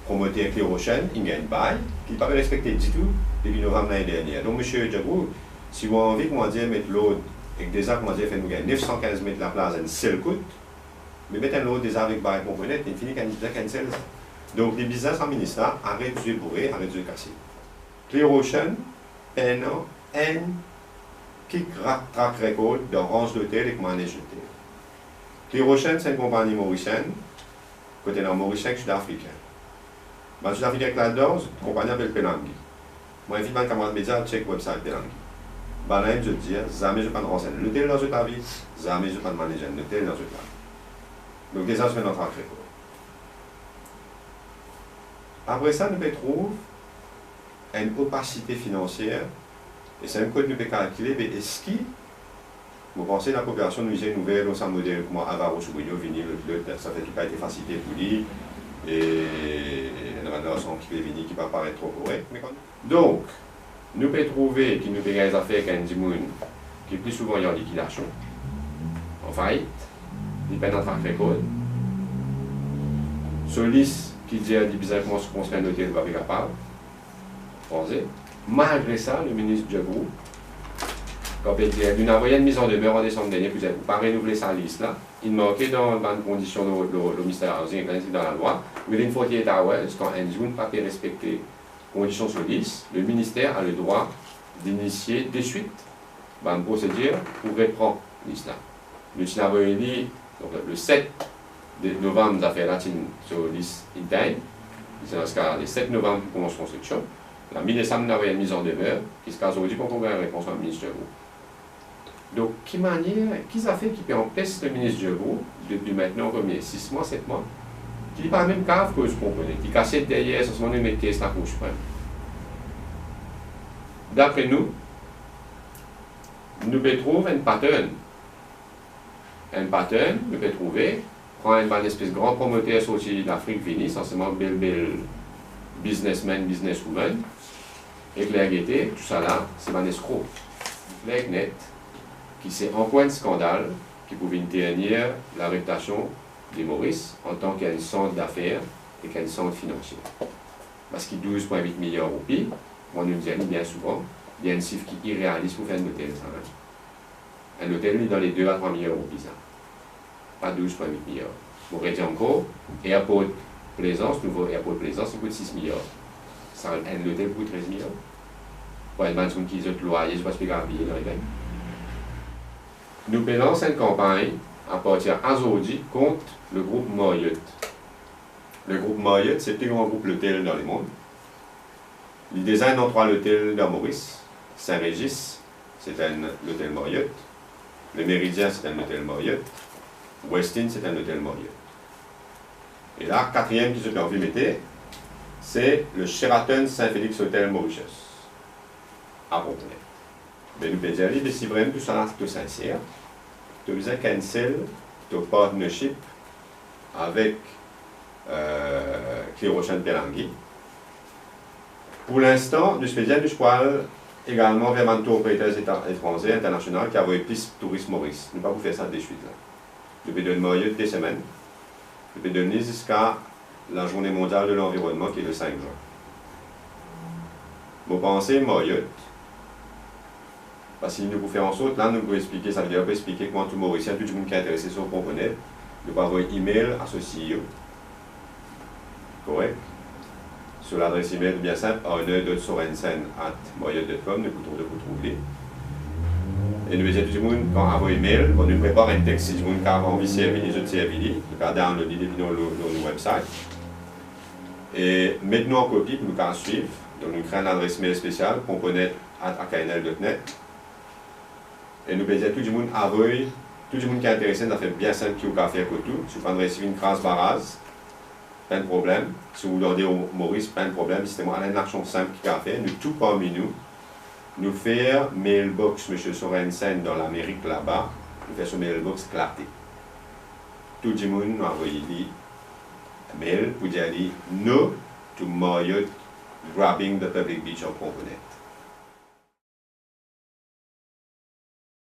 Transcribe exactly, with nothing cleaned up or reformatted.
Promoter Clear Ocean inn gagn bay ki pa pe respekte ditou depi novam lane dernie. Donk, misie Djagrou, si ou anvi, koumadir, met lord, ek deza, koumadir, fer nou gagn nef san kinz met laplaz enn sel kout, me met enn lord deza avek bay, konpran, inn fini, kan bizin cancel sa. Donk, li bizin sa minis la aret zwe boure, aret zwe kase. Clear Ocean pena enn kik ra-, track record dan ranz lotel ek manage lotel. Clear Ocean se enn konpagni morisienn, kot ena Morisien ek Sidafrikin. Bann Sidafrikin ki ladan, zot konpagni apel Pelangi. Mo invit bann kamarad media al check website Pelangi. Bann la, zot dir, zame zot pa'nn ranz enn lotel dan zot lavi, zame zot pa'nn manage enn lotel dan zot lavi. Donk, deza, zot ena enn track record. Apre sa, nou pe trouv enn opasite finansier, e se mem kot nou pe kalkile, be eski, mo panse lapopilasion nou bizin ouver lor sa model kouma Alvaro Sobriño vini, lot, lot, sa fer ki pa ete fasilite pou li, e ena bann larzan ki pe vini ki pa paret tro korek, me kan, donk, nou pe trouve ki nou pe gagn zafer ek enn dimoun ki pli souvan li an likidasion, an fayit, li pena track record. So lis ki dir li bizin koumans konstrir enn lotel, li pa pe kapav. Franze. Malgre sa, le minis Djagrou, kan pe dir, li inn avoy enn mizandemer an desanm dernie pou dir, ou pa renouvle sa lis la, inn marke dan bann kondision lor, lor, lor Minister Housing, dan lalwa, within forty-eight hours, kan enn dimoun pa pe respekte kondision so lis, le minister a le drwa dinisie deswit bann prosedir pou repran lis la. Nou ti inn avoy li, donk, le set de novam, zafer la ti inn so lis inn tegn, li ti ena ziska le set novam pou koumans konstriksion. La, mi desam, nou inn avoy enn mizandemer, ki ziska zordi pa ankor gagn repons bann minis Djagrou. Donk, ki manier, ki zafer ki pe anpes le minis Djagrou, depi aster ankor sis mwa, set mwa, ki li pa mem kav koz, konpran, li kasiet deryer sa, selman nou met kes Lakour Siprem. Dapre nou, nou pe trouv enn pattern. Enn pattern, nou pe trouve, pran enn bann espes gran promoter sorti Lafrik vini, esansielman bel, bel businessman, businesswoman, e kler gete, tousala, se bann eskro. Kler net, ki se ankor enn skandal ki pou vinn ternir lareptasion de Moris antan ki enn sant dafer ek enn sant finansie. Parski douz pwin wit miliar roupi, mwa nou dir li bien souvan, li enn sif ki irealis pou fer enn lotel sa, hein. Enn lotel, li dan le de a trwa miliar roupi sa. Pa douz pwin wit miliar. Mo redir ankor, Airport Plaisance, nouvo Airport Plaisance, li kout sis miliar. Sa, enn lotel pou kout trez miliar. Pou enn bann dimoun ki zot lwaye, zot pa ti pe kapav peye dan levenn. Nou pe lans enn kanpagn apartir azordi kont le group Marriott. Le group Marriott, se pli gran group lotel dan lemond. Li deza ena trwa lotel dan Moris. Saint Régis, se enn lotel Marriott. Le Méridien, se enn lotel Marriott. Westin, se enn lotel Marriott. E la, katriem ki zot anvi mete, se le Sheraton Saint Felix Hotel Mauritius. Apre, be nou pe dir li, be si vremem tousala to sinser, to bizin cancel to partnership avek, euh, Clear Ocean Pelangi. Pou linstan, nou ti pe dir nou ti pou al egalman ver bann tour operators eta-, etranze, internasional, ki avoy plis touris Moris. Nou pa pou fer sa deswit la. Nou pe donn Marriott de semenn. Nou pe donn li ziska lazourne mondial de lanvironnman, ki le sink zin. Mo panse Marriott, parski nou pou fer ansort, la nou pou explike, sa vedir pou explike kouma tou Morisien, tou dimoun ki interese, si ou konpran, nou pou avoy email a so CEO. Korek? So ladres email bien sinp, arnaud dot sorensen at marriott dot com, nou pou trouv, nou pou trouv li. E nou pe dir tou dimoun, kan avoy email, bon, nou prepar enn text, si dimoun kapav anvi servi li, zot servi li, zot kapav download li depi nou, lor, lor nou website. E met nou an kopi pou nou kapav swiv. Donk nou kre enn ladres email spesial, konpran at aknl dot net. E nou pe dir tou dimoun avoy, tou dimoun ki interese, nou fer bien sinp ki ou kapav fer kot ou. Si ou pa'nn resi vinn kraz baraz, pa enn problem. Si ou dan de Moris, pa enn problem. Sisteman, ena enn aksion sinp ki kapav fer. Nou tou parmi nou, nou fer mailbox misie Sorensen dan Lamerik laba, nou fer so mailbox eklate. Tou dimoun nou avoy li mail pou dir li no to Marriott grabbing the public beach an Port Launay.